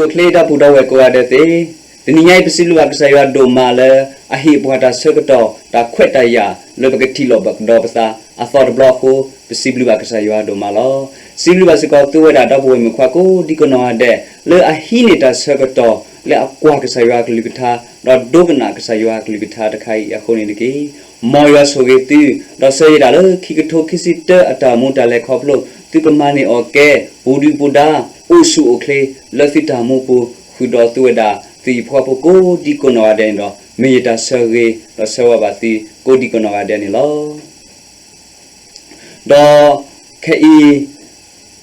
အိၣ်ချ့တၢ်ပူၤဒီဝဲၢ်ကိးဂၤဒဲးသ့ၣ်, တနံၤညါအံၤ ပစံးဘျုးဘၣ်ကစၢ်ယွၤဒိၣ်မးလၢ အဟ့ၣ်ပှၤတၢ်ဆၢကတီၢ် တၢ်ခွဲးတၢ်ယာ်လၢပကထံၣ်လိာ်ကဒီးပသးအသီတဘျီအဃိ, ပစံးဘျုးဘၣ်ကစၢ်ယွၤဒိၣ်မးလီၤ. စံးဘျုးဘၣ်စ့ၢ်ကီးသုဝဲဒၣ်ဒီပုၢ်ဝဲၢ်မုၣ်ခွါကိးဒံကနီၢ်ဂၤဒဲး လၢအဟံးန့ၢ်တၢ်ဆၢကတီၢ် လၢအကွၢ်ကစၢ်ယွၤကလုၢ်ကထါ, ဒီးဒိကနၣ်ကစၢ်ယွၤကလုၢ်ကထါတခါအံၤအဃိန့ၣ်တက့ၢ်. မ်ယွၤဆိၣ်ဂ့ၤသု, ဒီးဆၢယဲဒၣ်လၢခံကထိခံဆံတၢအတၢ်အိၣ်မူတၢ်လဲၤခီဖျိ သုကမၤန့ၢ်အီၣ်ကဲ ပူၤဒုၣ်ပူၤဒါ အိၣ်ဆူၣ်အိၣ်ချ့ လၢသုတၢ်အိၣ်မူပူၤ ဃုာ်ဒီးသုဝဲဒၣ် သုဟံၣ်ဖိဃီဖိကိးဒံကနီၢ်ဂၤဒဲးန့ၣ်ဒီး မ့ၢ်ယတၢ်ဆၢဂ့ၤ ဒီးဆၢဝါဘၣ်သုကိးဒံကနီၢ်ဂၤဒဲးန့ၣ်လီၤ. ဒီးခဲအံၤ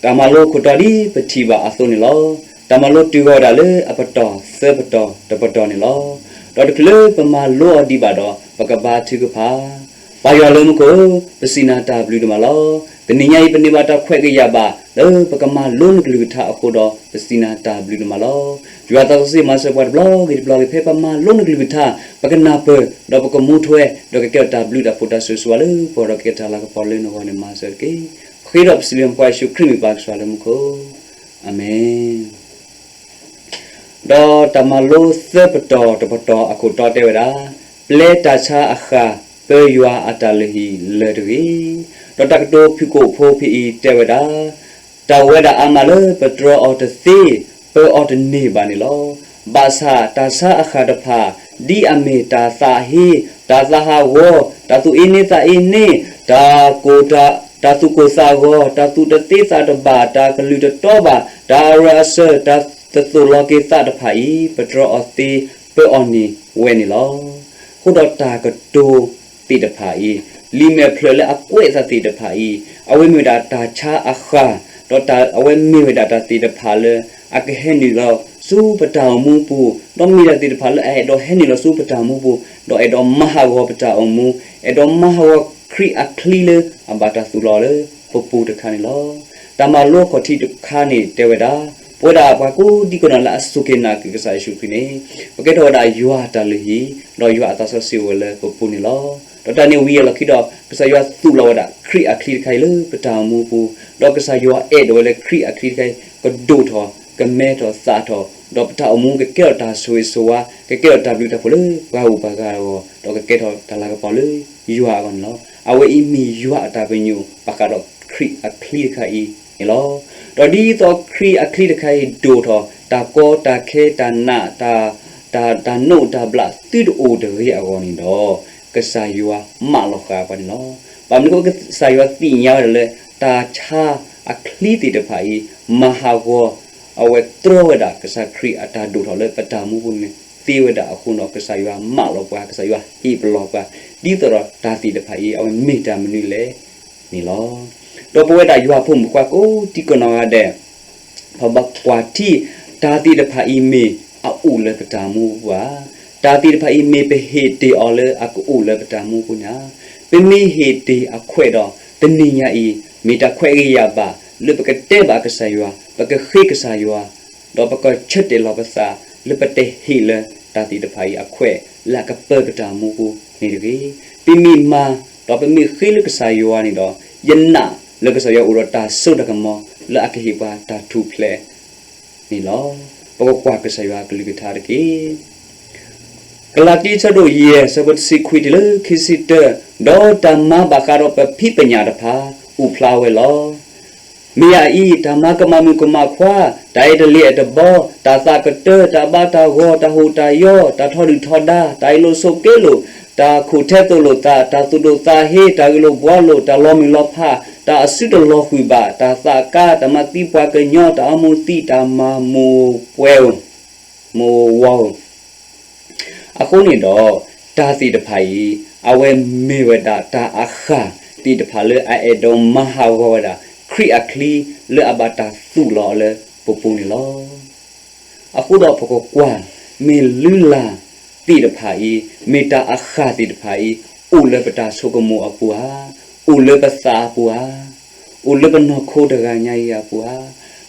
တၢ်မၤလိခိၣ်တီဒ်ပထံၣ်ဘၣ်အသိးန့ၣ်လီၤ. တၢ်မၤလိတုၤဃီၤဝဲဒၣ်လၢအပတီၢ်သၢပတီၢ်တပတီၢ်န့ၣ်လီၤ. ဒီးတချုးလၢပမၤလိအီၤဒံးဘၣ်ဒီး ပကဘါထုကဖၣ်. ပၢ်ယွၤလၢမူခိၣ်, ပစံးနၤတၢ်ဘျုးဒိၣ်မးလီၤ. တနံၤညါအံၤ ပန့ၢ်ဘၣ်တၢ်ခွဲးကယာ်ဘၣ် လၢပကမၤလိနကလုၢ်ကထါအဃိဒီး ပစံးနၤတၢ်ဘျုးဒိၣ်မးလီၤ. ယွၤသးစီဆှံမၤစၢၤပှၤတဘျီဂ့ၤတဘျီဂ့ၤ ဖဲပမၤလိနကလုၢ်ကထါ ပကနၢ်ပၢၢ် ဒီးပကမူထွဲ ဒီးကကဲထီၣ်တၢ်ဘျုးတၢ်ဖှိၣ်တၢ်စိၤစိၤဝါလၢပဂီၢ် ဒီးကကဲထီၣ်တၢ်လၤကပီၤလၢနဂီၢ်န့ၣ်မၤစၢၤတက့ၢ်. ဃ့ဒီးပစံးလၢပကစၢ်ယ့ၣ်ၡူးခရံာ်မ့ၢ်ပၢ်ကစၢ်လၢမူခိၣ်, အၤမ့ၣ်. ဒီးတၢ်မၤလိသၢပတီၢ်တပတီၢ်အခိၣ်တီတဲဝဲဒၣ်, ပျဲတၢ်ဆါအဃၢ် ပၢယွၤအတၢ်လုၢ်ဟံၣ်လၢၤတဂ့ၤ. ဒီးတၢ်ကတိၤဖုၣ်ကိာ်ဖိဖဲအံၤတဲဝဲဒၣ်, တၢ်အိၣ်ဝဲဒၣ်အါမးလၢပတြၢၤအီၤတသ့, ပၢအီၤတန့ၢ်ဘၣ်န့ၣ်လီၤ. ဘၣ်ဆၣ်တၢ်ဆါအဃၢ်တဖၣ် ဒ်အမ့ၢ်တၢ်သးဟ့, တၢ်သးဟးဂီၤ, တၢ်သူၣ်အ့န့သးအ့န့, တၢ်ကိၢ်တၢ်, တၢ်သူၣ်ကိၢ်သးဂီၤ, တၢ်သူၣ်တသ့သးတဘၣ်, တၢ်ကလုၢ်တတီဘၣ်, တၢ်အရၢအစၢၤ, တၢ်တသိၣ်လီၤက့ၤသးတဖၣ်အံၤ ပတြၢၤအီၤသ့, ပၢအီၤန့ၢ်ဝဲန့ၣ်လီၤ. အဃိဒီးတၢ်ကတိၤသ့ၣ်တဖၣ်အံၤ, လံာ်မဲာ်ဖျၢၣ်လၢအကွဲးအသးသ့ၣ်တဖၣ်အံၤ, အဝဲမ့ၢ်ဝဲဒၣ်တၢ်ဆါအဃၢ်, ဒီးအဝဲမ့ၢ်ဝဲဒၣ်တၢ်သ့ၣ်တဖၣ်လၢ အကဟဲနုာ်လီၤဆူပတၢ်အိၣ်မူပူၤ, ဒီးမ့ၢ်တၢ်သ့ၣ်တဖၣ်လၢအအဲၣ်ဒိးဟဲနုာ်လီၤဆူပတၢ်အိၣ်မူပူၤ, ဒီးအဲၣ်ဒိးမၤဟးဂီၤပတၢ်အိၣ်မူ, အဲၣ်ဒိးမၤဟးဂီၤခရံာ်အချံလၢအဘၣ်တၢ်သူၣ်လီၤလၢပပူၤတခါန့ၣ်လီၤ. တၢ်မၤလိအခီၣ်ထံးတခါန့ၣ်တဲဝဲဒၣ်, ပဝဲဒၣ်ပှၤကိးဒံကနီၢ်လၢအစူၢ်က့ၤနာ်က့ၤကစၢ်ယ့ၣ်ၡူးခရံာ်န့ၣ်, ပကဲထီၣ်ဝဲဒၣ်ယွၤအတၢ်လုၢ်ဟံၣ်, ဒီးယွၤအသးစီဆှံအိၣ်ဝဲလၢပပူၤန့ၣ်လီၤ. ဒီးတၢ်န့ၣ်ဝံၤအလီၢ်ခံဒီး ကစၢ်ယွၤသူၣ်လီၤဝဲဒၣ်ခရံာ်အချံတခါအံၤလၢပတၢ်အိၣ်မူပူၤ, ဒီးကစၢ်ယွၤအဲၣ်ဒိးဝဲလၢခရံာ်အချံတခါအံၤ ကဒိၣ်ထီၣ်, ကမဲထီၣ်သးထီၣ်, ဒီးပတၢ်အိၣ်မူကကဲထီၣ်တၢ်ဆိၣ်ဂ့ၤဆိၣ်ဝါ, ကကဲထီၣ်တၢ်ဘျုးတၢ်ဖှိၣ်လၢပှၤဂုၤပှၤဂၤအဂီၢ်, ဒီးကကဲထီၣ်တၢ်လၤကပီၤလၢယွၤအဂီၢ်န့ၣ်လီၤ. အဝဲအံၤမ့ၢ်ယွၤအတၢ်ပညိၣ်ဘၣ်ဃးဒီးခရံာ်အချံတခါအံၤန့ၣ်လီၤ. ဒီးဒ်သိးခရံာ်အချံတခါအံၤဒိၣ်ထီၣ်, တၢ်ကီတၢ်ခဲတၢ်နာ်, တၢ်, တၢ်, တၢ်နိးတၢ်ဘျးသုတအိၣ်တဂ့ၤအဂီၢ်န့ၣ်ဒီး, ကစၢ်ယွၤမၢလီၤဃာ်ပှၤန့ၣ်လီၤ. ဘၣ်မနုၤအဃိကစၢ်ယွၤသ့ၣ်ညါဝဲဒၣ်လၢ တၢ်ဆါအချံသ့ၣ်တဖၣ်အံၤ မၤဟးဂီၤ, အဝဲတြီဝဲဒၣ်ကစၢ်ခရံာ်အတၢ်ဒိၣ်ထီၣ်လၢပတၢ်အိၣ်မူပူၤန့ၣ်သ့ဝဲဒၣ်အဃိဒီး ကစၢ်ယွၤမၢလီၤပှၤ, ကစၢ်ယွၤဟ့ၣ်ပလီၢ်ပှၤ, ဒ်သိးဒီးတၢ်သ့ၣ်တဖၣ်အံၤ အဝဲမ့ၢ်တၢ်မနုၤလဲၣ်န့ၣ်လီၤ. ဒီးပဝဲဒၣ်ယွၤဖိမုၣ်ဖိခွါကိးဒံကနီၢ်ဂၤဒဲး ပဘၣ်ကွၢ်ထံ တၢ်သ့ၣ်တဖၣ်အံၤမ့ၢ်အအိၣ်လၢပတၢ်မူပူၤဧါ. တၢ်သ့ၣ်တဖၣ်အံၤမ့ၢ်ပဟ့ၣ်တ့ၢ်အီၤလၢအကအိၣ်လၢပတၢ်မူပူၤန့ၣ်ဧါ. ပမ့ၢ်ဟ့ၣ်တ့ၢ်အခွဲးဒီး တနံၤညါအံၤ မ့ၢ်တၢ်ခွဲးဂ့ၤယာ်ဘၣ် လၢပကတဲဘၣ်ကစၢ်ယွၤ, ပကဃ့ကစၢ်ယွၤ, ဒီးပကဆၢတဲာ်လီၤပသး လၢပတဟ့ၣ်လၢတၢ်သ့ၣ်တဖၣ်အံၤအခွဲး လၢအကပၢပတၢ်မူပူၤန့ၣ်တဂ့ၤ. ပမ့ၢ်မၤ ဒီးပမ့ၢ်ဃ့လၢကစၢ်ယွၤန့ၣ်ဒီး ယနာ်လၢကစၢ်ယွၤအိၣ်ဒီးတၢ်စိတၢ်ကမီၤ လၢအကဟ့ၣ်ပှၤတၢ်ထူၣ်ဖျဲးန့ၣ်လီၤ. ပကကွၢ်ကစၢ်ယွၤကလုၢ်ကထါတက့ၢ်. ကလၤတံ အဆၢဒိၣ်ယဲၢ် အဆၢဖိတဆံခွံတုၤလၢခံဆံတၢ, ဒီးတၢ်မၤဘၣ်ဃးဒီးပဖံးပညၣ်တဖၣ် အိၣ်ဖျါဝဲလီၤ. မ့ၢ်အအံၤ, တၢ်မၤကမၣ်မုၣ်ကမၣ်ခွါ, တၢ်အဲၣ်တလ့ၤအဲၣ်တဘီ, တၢ်သးကတၢၢ်, တၢ်ဘါတၢ်ဂီၤ, တၢ်ဟူးတၢ်ယီၤ, တၢ်ထီဒုၣ်ထီဒါ, တၢ်အ့ၣ်လိာ်ဆိးက့လိာ်, တၢ်ခိၣ်ထဲသိးလိာ်သး, တၢ်သူၣ်ဒိၣ်သးဟ့, တၢ်ဂ့ၢ်လိာ်ဘှီလိာ်, တၢ်လီၤမုၢ်လီၤဖး, တၢ်အစုတလီၤဃုာ်ဘၣ်, တၢ်သးကါ, တၢ်မၤသံပှၤကညီ, တၢ်အီမူၤသံ, တၢ်မၤမူၤပှဲၤဧိၤ, မူၤဝီၤဧိၤ အဃိန့ၣ်ဒီး, တၢ်သ့ၣ်တဖၣ်အံၤ အဝဲမ့ၢ်ဝဲဒၣ်တၢ်အဃၢ်သ့ၣ်တဖၣ်လၢအအဲၣ်ဒိးမၤဟးဂီၤဝဲဒၣ် ခရံာ်အချံလၢအဘၣ်တၢ်သူၣ်လီၤအီၤလၢပပူၤန့ၣ်လီၤ. အဃိဒီးပကကွၢ်, မ့ၢ်လုၢ်လၢ်သ့ၣ်တဖၣ်အံၤ, မ့ၢ်တၢ်အဃၢ်သ့ၣ်တဖၣ်အံၤ, အိၣ်လၢပတၢ်ဆိကမိၣ်အပူၤဧါ, အိၣ်လၢပသးအပူၤဧါ, အိၣ်လၢပနီၢ်ခိတဂၤညါအံၤအပူၤဧါ.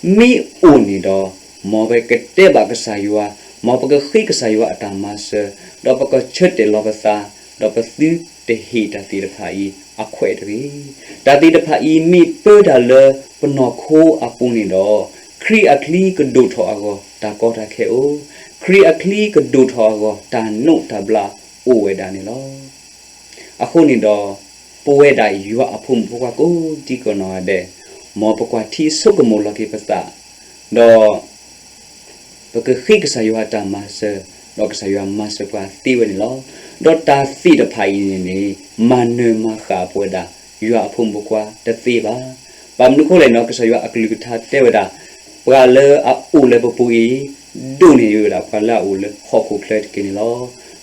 မ့ၢ်အိၣ်န့ၣ်ဒီး, မ်ပကတဲဘၣ်ကစၢ်ယွၤ, မ်ပကဃ့ကစၢ်ယွၤအတၢ်မၤစၢၤ, ဒီးပကဆၢတဲာ်လီၤပသး, ဒီးပသုတဟ့ၣ်တၢ်သ့ၣ်တဖၣ်အံၤအခွဲးတဂ့ၤ. တၢ်သ့ၣ်တဖၣ်အံၤမ့ၢ်ပၢတၢ်လၢပနီၢ်ခိအပူၤန့ၣ်ဒီး, ခရံာ်အချံကဒိၣ်ထီၣ်အဂီၢ် တၢ်ကီတၢ်ခဲအိၣ်, ခရံာ်အချံကဒိၣ်ထီၣ်အဂီၢ် တၢ်နိးတၢ်ဘျးအိၣ်ဝဲဒၣ်န့ၣ်လီၤ. အဃိန့ၣ်ဒီး ပဝဲဒၣ်ယွၤအဖိမုၣ်ဖိခွါကိးဒံကနီၢ်ဂၤဒဲး, မ်ပကွၢ်ထံဆိကမိၣ်လီၤက့ၤပသး, ဒီး ပကဃ့ကစၢ်ယွၤအတၢ်မၤစၢၤ, ဒီးကစၢ်ယွၤမၤစၢၤပှၤသ့ဝဲန့ၣ်လီၤ. ဒီးတၢ်သ့ၣ်တဖၣ်အံၤန့ၣ်န့ၣ် မၤနၢၤမၤဃၣ်ပဝဲဒၣ် ယွၤအဖိမုၣ်ဖိခွါတသ့ဘၣ်. ဘၣ်မနုၤအဃိလဲၣ်န့ၣ် ကစၢ်ယွၤအကလုၢ်ကထါတဲဝဲဒၣ်, ပှၤလၢအအိၣ်လၢပပူၤအံၤ ဒိၣ်န့ၢ်ဝဲဒၣ်ပှၤလၢအအိၣ်လၢဟီၣ်ခိၣ်ချၢတက့ၢ်န့ၣ်လီၤ.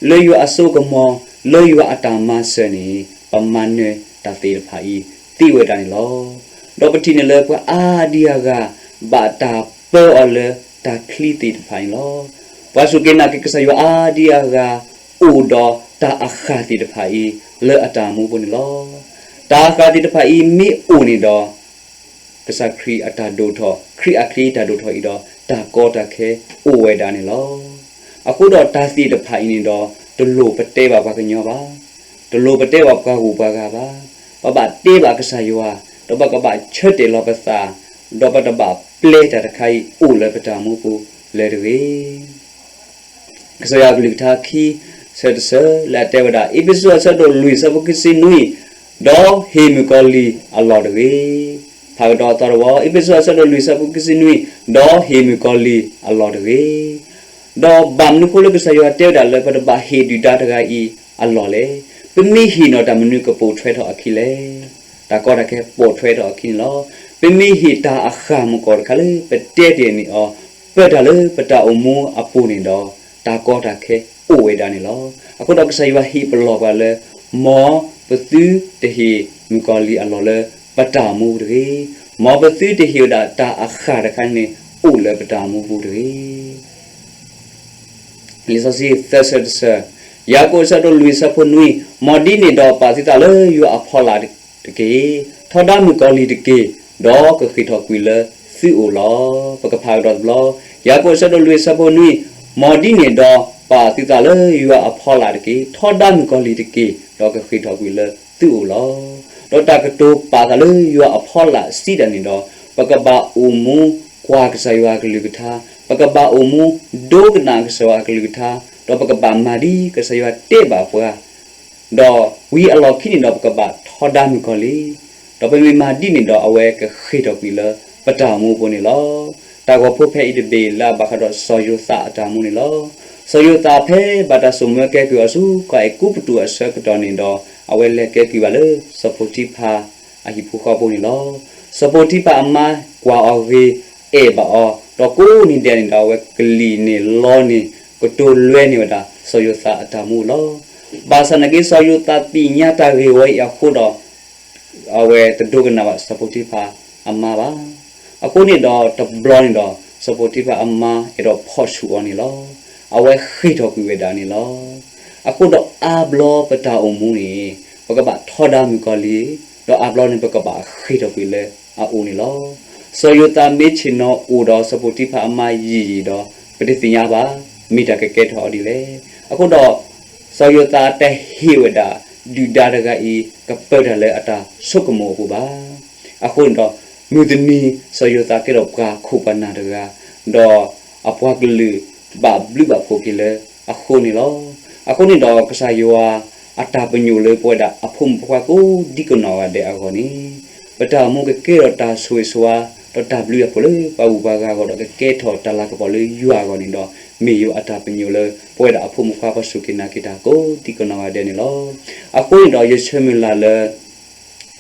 လၢယွၤအစိကမီၤ, လၢယွၤအတၢ်မၤစၢၤန့ၣ် ပမၤနၢၤတၢ်သ့ၣ်တဖၣ်အံၤသ့ဝဲဒၣ်န့ၣ်လီၤ. ဒီးပထံၣ်န့ၢ်လၢပှၤအါဒံအါဂၤ ဘၣ်တၢ်ပၢအီၤလၢတၢ်ချံသ့ၣ်တဖၣ်န့ၣ်လီၤ. ပှၤစူၢ်က့ၤနာ်က့ၤကစၢ်ယွၤအါဒံအါဂၤ အိၣ်ဒီးတၢ်အဃၢ်သ့ၣ်တဖၣ်အံၤ လၢအတၢ်မူပူၤန့ၣ်လီၤ. တၢ်အဃၢ်သ့ၣ်တဖၣ်အံၤမ့ၢ်အိၣ်န့ၣ်ဒီး ကစၢ်ခရံာ်အတၢ်ဒိၣ်ထီၣ်, ခရံာ်အချံတၢ်ဒိၣ်ထီၣ်အံၤဒီး တၢ်ကီတၢ်ခဲအိၣ်ဝဲဒၣ်န့ၣ်လီၤ. အဃိဒီးတၢ်သ့ၣ်တဖၣ်အံၤန့ၣ်ဒီး တလိၣ်ပတဲဘၣ်ပှၤကညီဘၣ်, တလိၣ်ပတဲဘၣ်ပှၤဂုၤပှၤဂၤဘၣ်, ပဘၣ်တဲဘၣ်ကစၢ်ယွၤ, ဒီးပကဘၣ်ဆၢတဲာ်လီၤပသး, ဒီးပတဘၣ်ပျဲတၢ်တခါအံၤအိၣ်လၢပတၢ်မူပူၤလၢၤတဂ့ၤ. ကစၢ်ယွၤအကလုၢ်ကထါခံ ဆၢတဆၢလၢအတဲဝဲဒၣ် အ့းဖ့းစူးအဆၢဒိၣ်လွံၢ်ဆၢဖိခံဆံနွံ, ဒီးဟ့ၣ်မုၣ်ကီၤလံၢ်အလီၢ်တဂ့ၤ. ဖးကဒီးအသီတဝီ, အ့းဖ့းစူးအဆၢဒိၣ်လွံၢ်ဆၢဖိခံဆံနွံ, ဒီးဟ့ၣ်မုၣ်ကီၤလံၢ်အလီၢ်တဂ့ၤ. ဒီးဘၣ်မနုၤအဃိလၢကစၢ်ယွၤတဲဝဲဒၣ်လၢပတဘၣ်ဟ့ၣ်ဒုၣ်ဒါတဂၤအံၤအလီၢ်လဲၣ်. ပမ့ၢ်ဟ့ၣ်နီၢ်တၢ်မနုၤကပိာ်ထွဲထီၣ်အခံလဲၣ်. တၢ်ကီတၢ်ခဲပိာ်ထွဲထီၣ်အခံန့ၣ်လီၤ. ပမ့ၢ်ဟ့ၣ်တၢ်အဃၢ်မုၢ်ကီၢ်တခါလၢ ပတဲတ့ၢ်န့ၢ်အီၤ ပၢတၢ်လၢပတၢ်အိၣ်မူအပူၤန့ၣ်ဒီး တၢ်ကီတၢ်ခဲအိၣ်ဝဲဒၣ်န့ၣ်လီၤ. အဃိဒီးကစၢ်ယွၤဟ့ၣ်ပလီၢ်ပှၤလၢ မ်ပသုတဟ့ၣ်မုၣ်ကီၤလံၢ်အလီၢ်လၢပတၢ်အိၣ်မူပူၤတဂ့ၤ. မ်ပသုတဟ့ၣ်ဝဲဒၣ်တၢ်အဃၢ်တခါန့ၣ် အိၣ်လၢပတၢ်အိၣ်မူပူၤတဂ့ၤ. လံာ်စီဆှံသၢဆၢတဆၢ, ယၤကိာ်အဆၢဒိၣ်လွံၢ်ဆၢဖိနွံ, မ်ဒ်န့ၣ်ဒီးပာ်သုသးလၢယွၤအဖီလာ်တက့ၢ်, ထီဒါမုၣ်ကီၤလံၢ်တက့ၢ်, ဒီးကဃ့ၢ်ထီၣ်ကွံာ်လၢသုအိၣ်လီၤ. ပကဖးကဒီးတဘျီ, ယၤကိာ်အဆၢဒိၣ်လွံၢ်ဆၢဖိနွံ, မ်ဒ်န့ၣ်ဒီးပာ်သုသးလၢယွၤအဖီလာ်တက့ၢ်, ထီဒါမုၣ်ကီၤလံၢ်တက့ၢ်, ဒီးကဃ့ၢ်ထီၣ်ကွံာ်လၢသုအိၣ်လီၤ. ဒီးတၢ်ကတိၤပာ်သးလၢယွၤအဖီလာ်စံးတၢ်န့ၣ်ဒီး, ပကဘၣ်အိၣ်မူကွၢ်ကစၢ်ယွၤအကလုၢ်ကထါ, ပကဘၣ်အိၣ်မူဒိကနၣ်ကစၢ်ယွၤအကလုၢ်ကထါ, ဒီးပကဘၣ်မၤဒ်ကစၢ်ယွၤတဲဘၣ်ပှၤ, ဒီးဝံၤအလီၢ်ခံန့ၣ်ဒီး ပကဘၣ်ထီဒါမုၣ်ကီၤလံၢ်, ဒီးပမ့ၢ်မၤဒ်န့ၣ်ဒီး အဝဲကဃ့ၢ်ထီၣ်ကွံာ်လၢပတၢ်အိၣ်မူအပူၤန့ၣ်လီၤ. တၢ်ဂီၤဖိဖဲအံၤတဘ့ၣ်လၢအဘၣ်ဃးဒီးစီၤယိၤသးအတၢ်မူန့ၣ်လီၤ. စီၤယိၤသးဖဲဘၣ်တၢ်ဆိၣ်မၢကဲကုၢ်အီၤဆူ ကီၢ်အဲၤကူပတူးအဆၢကတီၢ်န့ၣ်ဒီး အဝဲလဲၤကဲကုၢ်ဘၣ်လၢ စီၤပိၤတံဖၤအဟံၣ်ဖိဃီဖိန့ၣ်လီၤ. စီၤပိၤတံဖၤအမါကွၢ်အီၤဂ့ၤ အဲၣ်ဘၣ်အီၤ, ဒီးကိးနံၤဒဲးန့ၣ်ဒီး အဝဲကလံၣ်န့ၢ်လီန့ၢ် ကတိၤလွဲန့ၢ်ဝဲဒၣ် စီၤယိၤသးအတၢ်မူလီၤ. ဘၣ်ဆၣ်နာ်က့ စီၤယိၤသးသ့ၣ်ညါတၢ်ဂ့ၢ်ဝဲအံၤအဃိဒီး အဝဲတဒိကနၣ်ဘၣ်စီၤပိၤတံဖၤအမါဘၣ်. အဃိန့ၣ်ဒီးတဘျီန့ၣ်ဒီး စီၤပိၤတံဖၤအမါအဲၣ်ဒိးဖီၣ်ဆူၣ်အီၤန့ၣ်လီၤ. အဝဲဃ့ၢ်ထီၣ်ကွံာ်ဝဲဒၣ်န့ၣ်လီၤ. အဃိဒီးအါဘျီပတၢ်အိၣ်မူန့ၣ် ပကဘၣ်ထီဒါမုၣ်ကီၤလံၢ်, ဒီးအါဘျီန့ၣ် ပကဘၣ်ဃ့ၢ်ထီၣ်ကွံာ်လၢအအိၣ်န့ၣ်လီၤ. စီၤယိၤသးမ့ၢ်ဆ့ၣ်နီၤအိၣ်ဒီးစီၤပိၤတံဖၤအမါယံာ်ယံာ်ဒီး ပတသ့ၣ်ညါဘၣ် မ့ၢ်တၢ်ကကဲထီၣ်အီၤဒ်လဲၣ်. အဃိဒီး စီၤယိၤသးတဟ့ၣ်ဝဲဒၣ် ဒုၣ်ဒါတဂၤအံၤ ကပၢတၢ်လၢအတၢ်ဆိကမိၣ်အပူၤဘၣ်. အဃိန့ၣ်ဒီး မုၢ်တနံၤ စီၤယိၤသးကဲထီၣ်ပှၤခိၣ်ပှၤနၢ်တဂၤ, ဒီးအပှၤကလုာ်ဘၣ်ဘျုးဘၣ်ဖှိၣ်က့ၤလၢအဃိန့ၣ်လီၤ. အဃိန့ၣ်ဒီး ကစၢ်ယွၤအတၢ်ပညိၣ်လၢပဝဲဒၣ်အဖိမုၣ်ဖိခွါကိးဒံကနီၢ်ဂၤဒဲးအဂီၢ်န့ၣ် ပတၢ်အိၣ်မူကကဲထီၣ်တၢ်ဆိၣ်ဂ့ၤဆိၣ်ဝါ ဒီးတၢ်ဘျုးတၢ်ဖှိၣ်လၢပှၤဂုၤပှၤဂၤအဂီၢ်ဒီး ကကဲထီၣ်တၢ်လၤကပီၤလၢယွၤအဂီၢ်န့ၣ်ဒီး မ့ၢ်ယွၤအတၢ်ပညိၣ်လၢ ပဝဲဒၣ်အဖိမုၣ်ဖိခွါပှၤစူၢ်က့ၤနာ်က့ၤတၢ်ကိးဒံကနီၢ်ဂၤဒဲးန့ၣ်လီၤ. အဃိန့ၣ်ဒီး ယဆၢမုၢ်လၢ်လၢ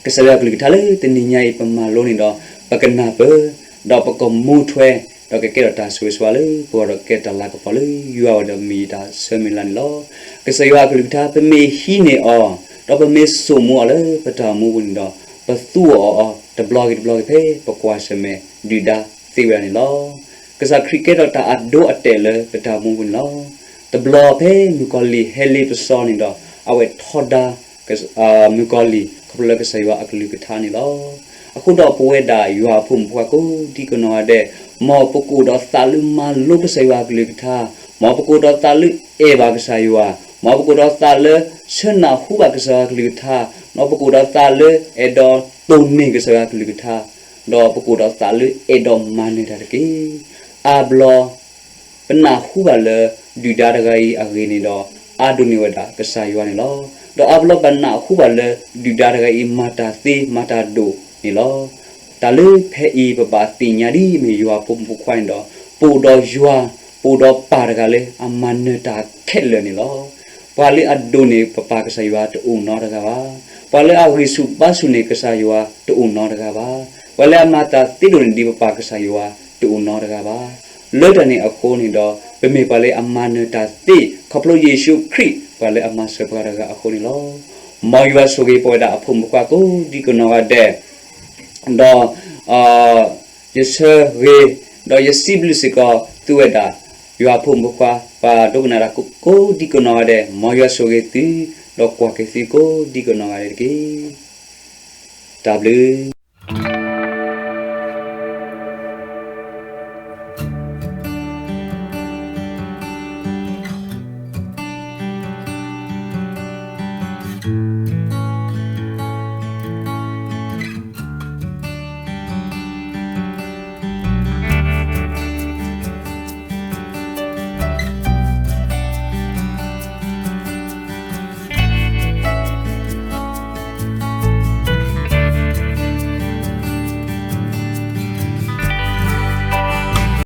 ကစၢ်ယွၤအကလုၢ်ကထါလၢတနံၤညါအံၤ ပမၤလိန့ၣ်ဒီး ပကနၢ်ပၢၢ်, ဒီးပကမူထွဲ, ဒီးကကဲထီၣ်တၢ်ဆိၣ်ဂ့ၤဆိၣ်ဝါလၢပဂီၢ်ဒီး ကကဲတၢ်လၤကပီၤလၢယွၤအဂီၢ်ဒီးမ့ၢ်ယတၢ်ဆၢမုၢ်လၢ်န့ၣ်လီၤ. ကစၢ်ယွၤအကလုၢ်ကထါ ပမ့ၢ်ဟံးန့ၢ်အီၤ, ဒီးပမ့ၢ်စိာ်မူအီၤလၢပတၢ်အိၣ်မူပူၤန့ၣ်ဒီး ပသူအီၤအီၤ တဘျီဂ့ၤတဘျီဂ့ၤ ဖဲပကွၢ်ဆၢၣ်မဲာ်ဒုၣ်ဒါသ့ဝဲဒၣ်န့ၣ်လီၤ. ကစၢ်ခရံာ်ကဲထီၣ်တၢ်အဒိအတဲာ်လၢပတၢ်အိၣ်မူပူၤန့ၣ်လီၤ. တဘျီဖဲမုၣ်ကီၤလံၢ်ဟဲလ့ပစီန့ၣ်ဒီး အဝဲထီဒါ မုၣ်ကီၤလံၢ် ခီဖျိလၢကစၢ်ယွၤအကလုၢ်ကထါန့ၣ်လီၤ. အဃိဒီးပဝဲဒၣ်ယွၤအဖိမုၣ်ဖိခွါကိးဒံကနီၢ်ဂၤဒဲး, မ်ပကအိၣ်ဒီးသးလၢမၤလိကစၢ်ယွၤအကလုၢ်ကထါ, မ်ပကအိၣ်ဒီးသးလၢအဲၣ်ဘၣ်ကစၢ်ယွၤ, မ်ပကအိၣ်ဒီးသးလၢဆၢနၢ်ဟူဘၣ်ကစၢ်ယွၤအကလုၢ်ကထါ, မ်ပကအိၣ်ဒီးသးလၢအဲၣ်ဒိးတိၢ်န့ၢ်ကစၢ်ယွၤအကလုၢ်ကထါ ဒီးပကအိၣ်ဒီးသးလၢအဲၣ်ဒိးမၤနၢၤတၢ်တက့ၢ်. အါဘျီ ပနၢ်ဟူဘၣ်လၢ ဒုၣ်ဒါတဂၤအံၤအဂ့ၢ်န့ၣ်ဒီး အါဒိၣ်န့ၢ်ဝဲဒၣ်ကစၢ်ယွၤန့ၣ်လီၤ. ဒီးအါဘျီပနၢ်ဟူဘၣ်လၢ ဒုၣ်ဒါတဂၤအံၤမၤတၢ်သ့မၤတၢ်ဒိၣ်န့ၣ်လီၤ. တၢ်လၢဖဲအံၤပဘၣ်သ့ၣ်ညါဒ်မ့ၢ်ယွၤဖိမုၣ်ဖိခွါန့ၣ်ဒီး ပအိၣ်ဒီးယွၤ ပအိၣ်ဒီးပၢ်တဂၤလၢအမၤနၢၤတၢ်ခဲလၢာ်န့ၣ်လီၤ. ပှၤလၢအဒိၣ်န့ၢ်ပပၢ်ကစၢ်ယွၤတအိၣ်နီတဂၤဘၣ်. ပှၤလၢအဂံၢ်ဆူၣ်ဘါဆူၣ်န့ၢ်ကစၢ်ယွၤတအိၣ်နီတဂၤဘၣ်. ပှၤလၢအမၤတၢ်သ့ဒိၣ်န့ၢ်ဒံးပပၢ်ကစၢ်ယွၤတအိၣ်နီတဂၤဘၣ်. လၢတၢ်န့ၣ်အဃိန့ၣ်ဒီး ပမ့ၢ်ပှၤလၢအမၤနၢၤတၢ်သ့ ခီဖျိယ့ၣ်ၡူးခရံာ် ပှၤလၢအမၤစၢၤပှၤတဂၤအဃိန့ၣ်လီၤ. မ်ယွၤဆိၣ်ဂ့ၤပဝဲဒၣ်အဖိမုၣ်ဖိခွါကိးဒံကနီၢ်ဂၤဒဲး ဒီး ယဆၢဂ့ၤ ဒီးယစံးဘျုးစ့ၢ်ကီးသုဝဲဒၣ် ယွၤဖိမုၣ်ဖိခွါ ပှၤဒိကနၣ်တၢ်ကိးဒံကနီၢ်ဂၤဒဲး မ်ယွၤဆိၣ်ဂ့ၤသု ဒီးကွၢ်က့ၤသုကိးဒံကနီၢ်ဂၤဒဲးတက့ၢ်. တၢ်ဘျုး